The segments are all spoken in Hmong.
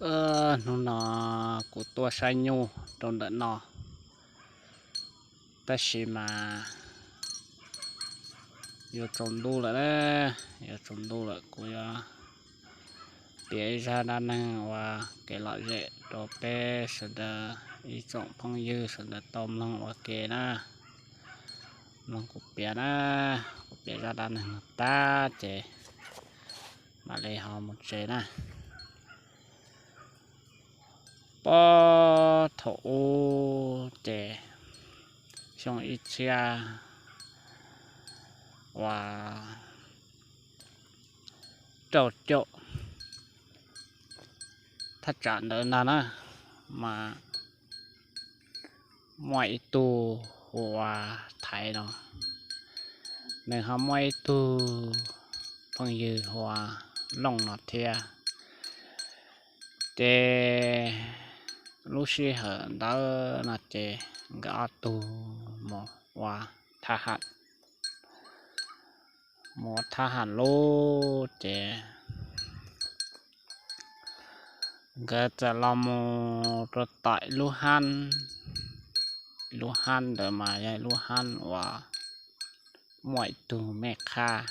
Hnub no kuv tuaj saib nyuj rau ntawm no, tab sis mas yuav tsaus ntuj lawm, yuav tsaus ntuj lawm kuv yuav piav ib zaj dab neeg ua kev lom zem rau peb sawv daws, ib tsoom phooj ywg sawv daws tau mloog ua ke na. Mloog kuv piav na, kuv piav zaj dab neeg no tag ces mam li ho mus tsev na. Puag thaum ub ces xyoo ib txhiab ua rau caum thaj tsam ntawd ntag na, mas muaj ib tug hu ua Thaiv no, nws ho muaj ib tug phooj ywg hu ua Looj no thiab. Ces lub sij hawm ntawd no ces nkawd ob tug mus ua thab ham, mus ua thab ham lub ces nkawd txawm los mus rau tom ib lub hab, lub hab ntawd mas yog ib lub hab uas muaj ib tug mej khab,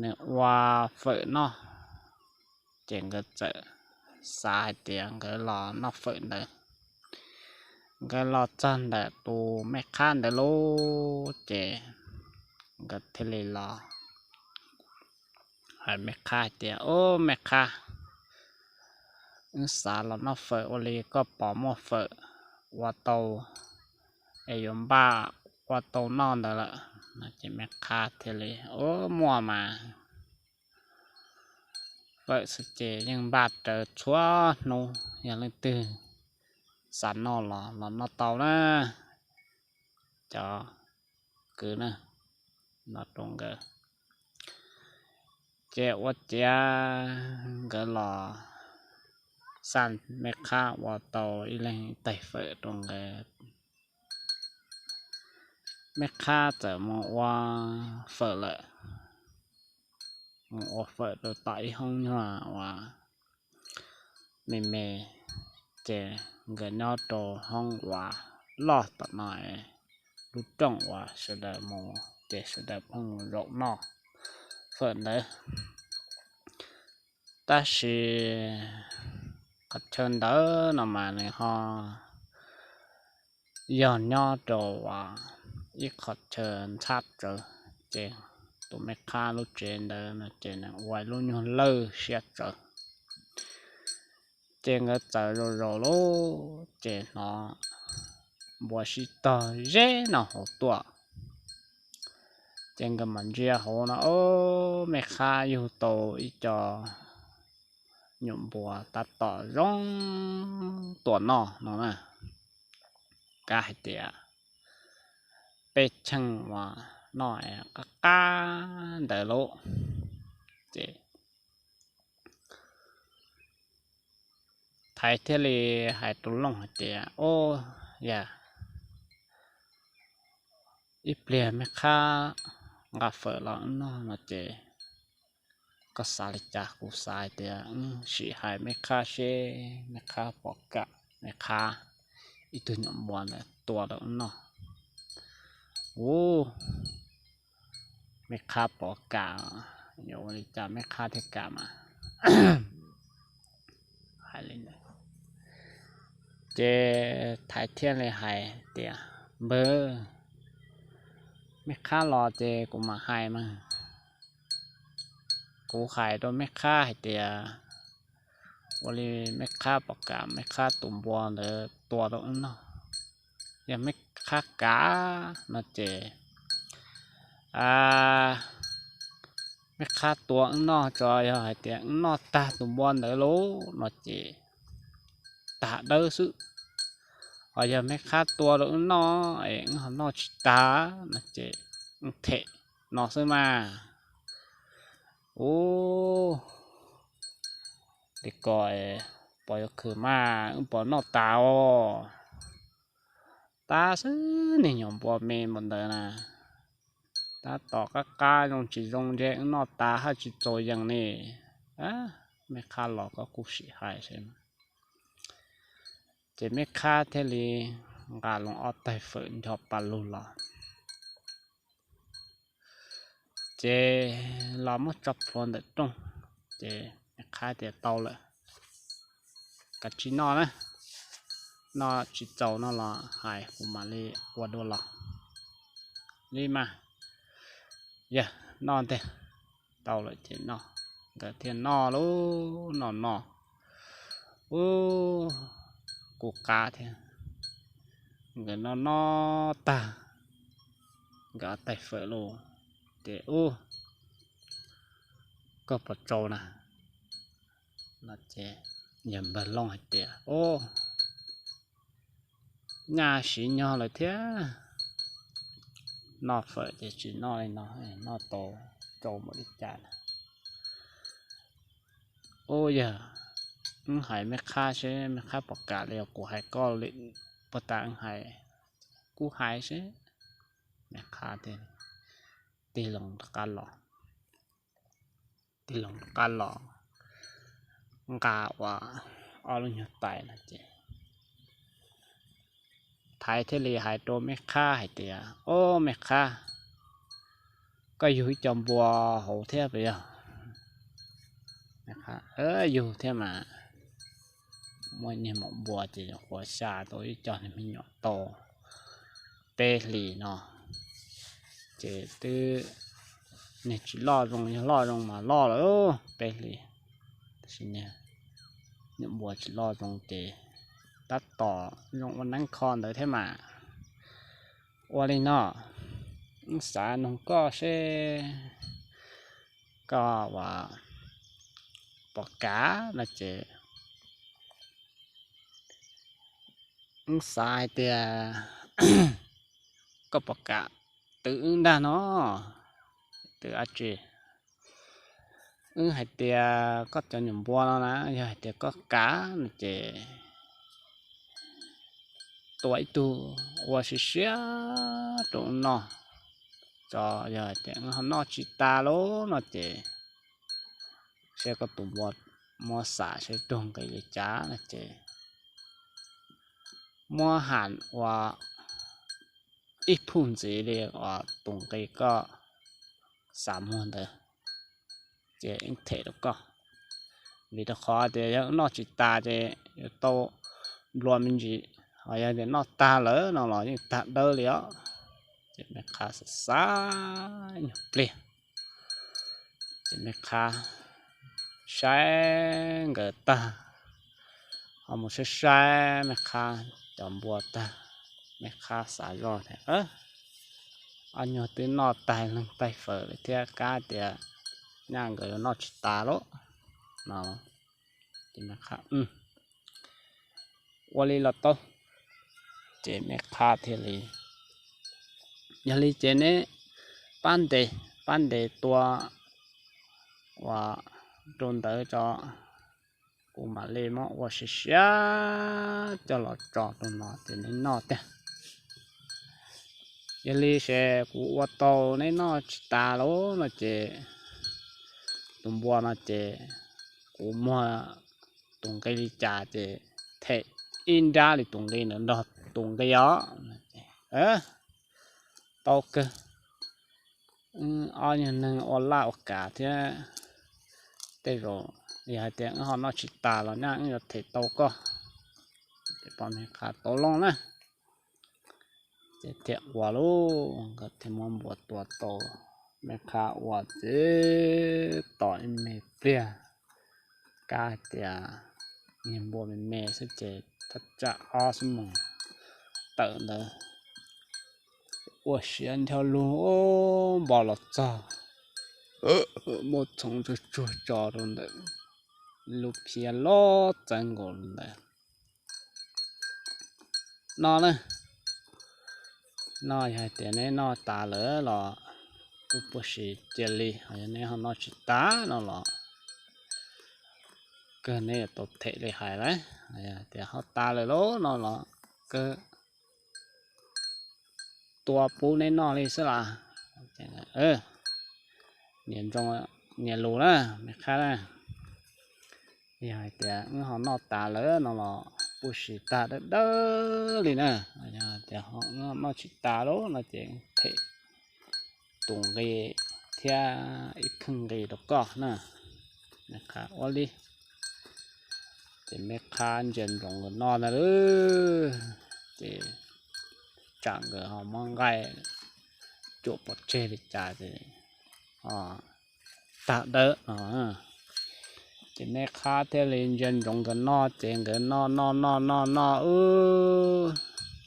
nws ua fawm noj. Ces nkawd txawm xav hais tias nkawd los noj fawm ntawd. Nkawd los txog ntawm tus mej khab ntawd lub ces nkawd thiaj li los hais mej khab hais tias, Ub, mej khab, wb xav los noj fawm, ua li koj puas muaj fawm ua tau es yuav npaj ua tau noj ntawd lawm? No ces mej khab thiaj li, Ub, muaj mas, fawm xwb ces yeej npaj rawv txhua hnub, yog leej twg xav noj los los noj tau na, cov kwv na, no rau nkawd. Ces ua ciav nkawd los xa mej khab ua tau ib leeg ib tais fawm rau nkawd. Mej khab txawm mus ua fawm lawm, mus ua fawm rau tom ib hoob nyuag uas me me, ces nkawd nyob rau hoob uas loj tom no, lub rooj uas sawv daws mus ces sawv daws pheej mus zaum noj fawm ntawd. Tab sis qhov chaw ntawd no mas nws ho yog nyob rau ib qhov chaw ntxhab tsawv, ces tus mej khab lub tsev ntawd no ces nws ua lub nyuag lawj siab tsawv. Ces nkawd txawm zaum zaum lub ces hnov npua sib tog zeb no hauv tuaj. Ces nkawd mam ntsia hauv no, ob, mej khab yug tau ib co nyuam npua tab tom zoo tua noj no na. Kav hais tias peb cheej uas noj qab qab ntawd lauj. Ces Thaiv thiaj li hais rau Looj hais tias, Ob, yog ib pliag mej khab nqa fawm los wb noj no ces koj xav li cas? Kuv xav hais tias wb sim hais mej khab seb mej khab puas kam mej khab ib tug nyuam npua ntawd tua rau wb noj. Ub, mej khab puas kam, yuav ua li cas mej khab thiaj kam mas? Hais li ntawd ces Thaiv thiaj li hais tias, Npawg, mej khab los ces kuv mam hais mas. Kuv hais rau mej khab hais tias ua li mej khab puas kam mej khab tus npua ntawd tua rau wb noj. Yog mej khab kam no ces mej khab tua wb noj, tso yog hais tias wb noj tag tus npua ntawd lauj no ces tag dawb xwb. Ho yog mej khab tua rau wb noj es wb ho noj tsis tag no ces wb them no xwb mas. Ub, li ko puas yuav khwv mas, wb puas noj tas os? Tab xwb niag nyuam npua me npaum ntawd na, tab tom qab qab zoo tsis zoo ntshe wb noj tas haj tsis txaus yees ne. Meb qhab los koj kuj sim hais. Ces meb qhab thiaj li nqa loo ob taig fawm ncho pa lug los, ces los muab tso plhuav ntawm rooj. Ces meb qhab tias tau lawm, kav tsij noj na, noj tsis txaus no los hais kuv mam li ua dua los li mas. Yog noj ntag, tau lawm ces noj. Nkawd thiaj noj lub noj noj, ub, kuj qab thiab. Nkawd noj noj tag, nkawd ob taig fawm lug, ces ub, koj puas tsau na? Yawg npawg Looj hais tias, ub, nyaj siv nyog lawm thiab, noj fawm ces tsis noj li no, noj tau tsau npaum li cas na. Ub, yog wb hais meb qhab seb meb qhab puas kam li kuv hais koj li puas tas, wb hais, kuv hais seb. Meb qhab tig loo rov qab los, tig loo rov qab los nqa ua ob lub nyuag tais no ces Thaiv thiaj li hais rau meb qhab hais tias, ob, meb qhab, koj yug ib co npua hauv thiab puas yog? Yug thiab mas. Muaj niag maum npua ces nyuam qhuav xya tau ib co niag me nyuam tau peb hlis no, ces twb, niag tsis loj zoo, yog loj zoo mas loj lawm peb hlis, tab sis niag nyuam npua tsis loj zoo ces tab tom zoo ua neeb kho ntawd thiab mas. Ua li no, wb xav nug koj seb koj ua puas kam no ces wb xav hais tias koj puas kam twv wb ntag no, twv dab tsi? Wb hais tias koj cov nyuam npua no na, yog hais tias koj kam no ces tua ib tug ua siav siav rau wb noj, tso, yog hais tias wb ho noj tsis tas lawm no ces saib koj tus npua muab xam saib raug nqi li cas no ces muab ham ua ib phuj ntxiv li uas tus nqi koj xav muag ntawd, ces wb them rau koj. Vim rau qhov tias yog wb noj tsis tas ces yuav tau nplua me ntsis, ho yog tias noj tag lawm no los yeej tag dawb li os. Ces meb qhab xav xav nyuag pliag, ces meb qhab saib nkawd tag, ho mus saib saib meb qhab cov npua tag, meb qhab xav zoj tias, ob nyuag twb noj tag leeg taig fawm lawm thiab, kab tias nyaj nkawd yuav noj tsis tas lawm no. Ces meb qhab, ua li los tau. Ces meb qhab thiaj li, yog li ces neb pab ntes, pab ntes tua ua rau ntawd tso, kuv mam li muab ua siav siav coj los tso rau no ces neb noj tiag. Yog li ces kuv ua tau neb noj tsis tas lawm no ces tus npua no ces kuv muag tus nqi li cas ces them ib nrab li tus nqi ntawd nrog tus nqi os. Tau kawg, ob nyuag neeg ua laj ua kav thiab, tej zaum yog hais tias wb ho noj tsis tas los nyaj wb yuav them tau koj. Ces poj meb qhab tau loo na, ces thiaj ua lauj, nkawd thiaj muab npua tua tau. Meb qhab ua txij tos ib me pliag, kab hais tias niag npua me me xwb ces thaj tsam ob xuab moos tawm ntawd ua siav ncho lug npo los txog, muab txhoov tsuag tsuag tso rau ntawm lub phiab loj txawv nkaus li ntawd. No na, no yog hais tias neb noj tas lawm los kuj puag sis cia li, ho yog neb ho noj tsis tas no los kawg neb yuav tau them li hais lawm. Yog tias ho tas lawm lauj no los kawg tua pub neb noj li xwb las. Nyias lus na, me qhab na. Yog hais tias wb ho noj tas lawm no los pub sim tag dawb dawb li na. Yog tias ho noj tsis tas lawm no ces them tus nqi thiab ib kheej nqi rau koj na. Ua li, ces me qhab ntsia ntsoov nkawd noj ntag lauj. Ces tsam nkawd ho muab nqaij cuam pov tseg li cas ces tag dawb no. Ces me qhab thiaj li ntsia ntsoov nkawd noj ces nkawd noj noj noj noj noj wb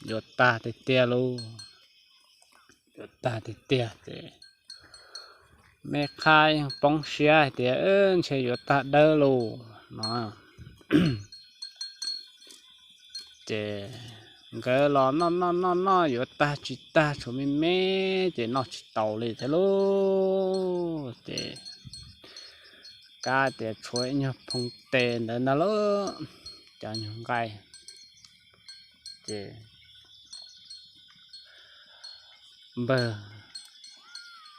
yuav tag tiag tiag lauj. Yuav tag tiag tiag ces me qhab yeej poob siab hais tias ntshe yuav tag dawb lauj no. Ces nkawd los noj noj noj noj yuav tag tsis tag tshuav me me ces noj tsis taus li thiab lauj. Ces kab tias tshuav ib nyuag phoo tes ntawd ntag lauj, cov nyuag nqaij. Ces npawg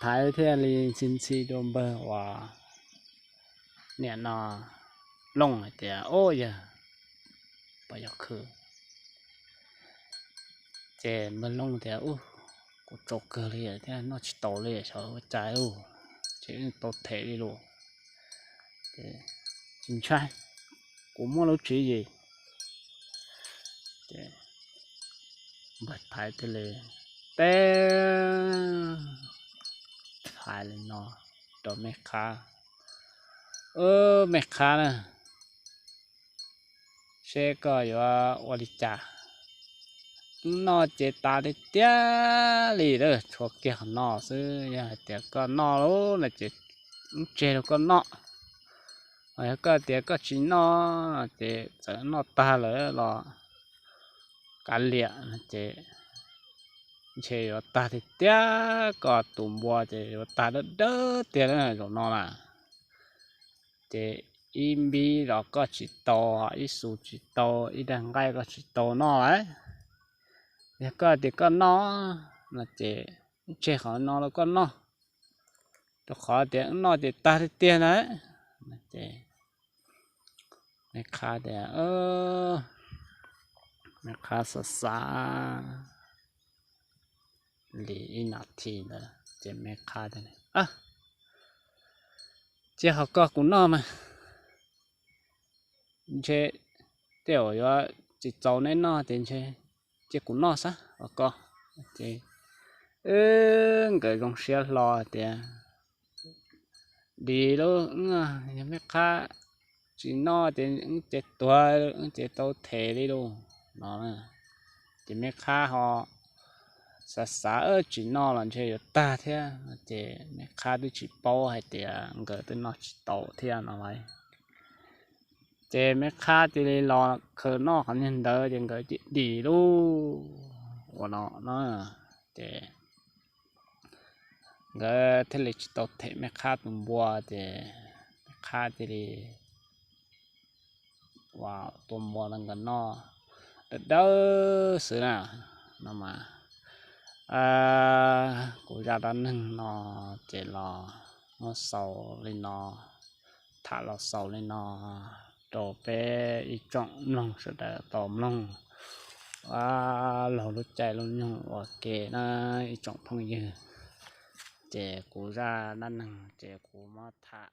Thaiv thiaj li ntxhi ntxhi rau npawg uas niam no Looj hais tias, Ub, yawg, puas yog khwv? Ces npawg Looj tias, Ub, kuv tsaus kawg li thiab noj tsis taus li, xyov ua cas lauj, ces tsis tau them li lauj. Tsis ntshai, kuv muaj lub tswv yim. Ces npawg Thaiv thiaj li teb hais li no rau me qhab, Ub, me qhab na, seb koj yuav ua li cas? Wb noj ces tas tiag tiag li, tshuav kiag qhov no xwb. Yog hais tias koj noj lawm no ces wb tseg rau koj noj. Yog koj tias koj tsis noj no ces txawm noj tag lawm los kav liam no ces ntshe yuav tag tiag tiag, koj tus npua ces yuav tag dawb dawb tiag zaum no na. Ces ib npib los koj tsis tau, ib xus tsis tau, ib daig nqaij koj tsis tau noj lawm. Yog koj tias koj noj no ces wb tseg qhov no rau koj noj, rau qhov tias wb noj ces tag tiag tiag na. Ces me qhab tias, me qhab xav xav li ib nas this ntawd ces me qhab tias, Cia ho koj kuv noj mas, ntshe tej zaum yuav tsis txaus neb noj ces ntshe cia kuv noj xwb os koj. Ces nkawd zoo siab hlo tias, Dim lauj, yog me qhab tsis noj ces wb ces tuag, wb ces tau them li lauj no. Ces me qhab ho xav xav tsis noj los ntshe yuav tag thiab no ces me qhab twb tsis paub hais tias nkawd twb noj tsis tau thiab no lauj. Ces me qhab cia li los khaws noj qhov niag ntawd ces nkawd cia li dim lauj ua no no. Ces nkawd thiaj li tsis tau them me qhab tus npua ces me qhab cia li ua tus npua no nkawd noj dawb dawb xwb na. No mas kuv zaj dab neeg no ces los muab xaus li no, tham los xaus li no rau peb ib tsoom mloog sawv daws tau mloog laug lub caij lub nyoog ua ke na ib tsoom phooj ywg. Ces kuv zaj dab neeg ces kuv muab tham